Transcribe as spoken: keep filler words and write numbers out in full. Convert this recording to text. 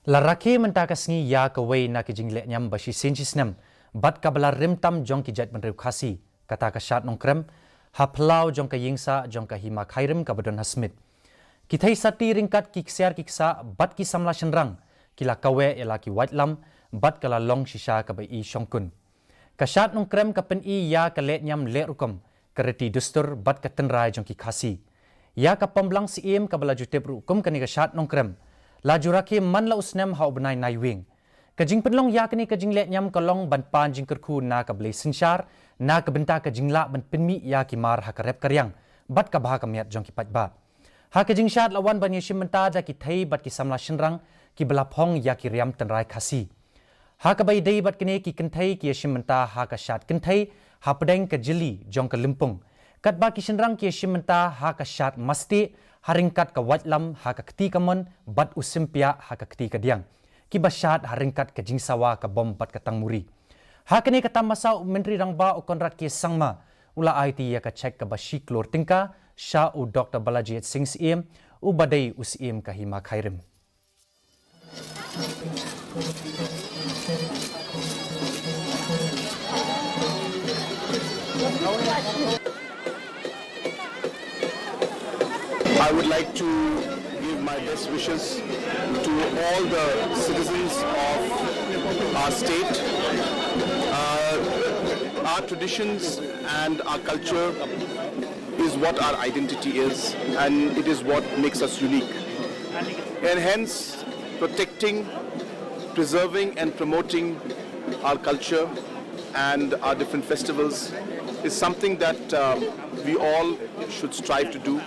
La rakhe mynta ka sngi ïa kawei na ki jinglehniam ba shisien shisnem bad kaba la rim tam jong ki jaitbynriew Khasi, kata ka Shad Nongkrem, ha phyllaw jong ka ïingsah jong ka Hima Khyrim kaba don ha Smit. Ki thei sati ryngkat ki ksiar ki ksah bad ki samla shynrang ki la kaweh ïa la ki waitlam bad ka la long shisha kaba i shongkun. Ka Shad Nongkrem ka pyni ïa ka lehniam leh rukom, ka riti dustur bad ka tynrai jong ki Khasi. Ïa ka Pomblang Syiem kaba la ju tip ruh kum kane ka Shad Nongkrem, la ju rakhe man la u snem ha u bnai Naiwieng. Ka jingpynlong ïa kane ka jinglehniam ka long ban pan jingkyrkhu na ka blei synshar na ka bynta ka jinglah ban pynmih ïa ki mar ha ka rep ka riang bad ka bha ka miat jong ki paidbah. Ha ka jingshad la wan ban ïashim bynta da ki thei bad ki samla shynrang kiba la phong ïa ki riam tynrai Khasi. Ha kaba ïadei bad kine ki kynthei ki ïashim bynta ha ka shad kynthei hapdeng ka jylli jong ka lympung, katba ki shynrang ki ïashim bynta ha ka shad mastieh ha ryngkat ka waitlam ha ka kti kamon bad u sympiah ha ka kti kadiang, kiba shad ha ryngkat ka jingsawa ka bom bad ka tangmuri. Ha kane ka tamasa u Myntri Rangbah u Conrad K Sangma u la aiti ïa ka cheque kaba shi klur tyngka sha u Doctor Balajied Singh Syiem, uba dei u Syiem ka Hima Khyrim. I would like to give my best wishes to all the citizens of our state. Uh, our traditions and our culture is what our identity is, and it is what makes us unique. And hence, protecting, preserving, and promoting our culture and our different festivals is something that uh, we all should strive to do.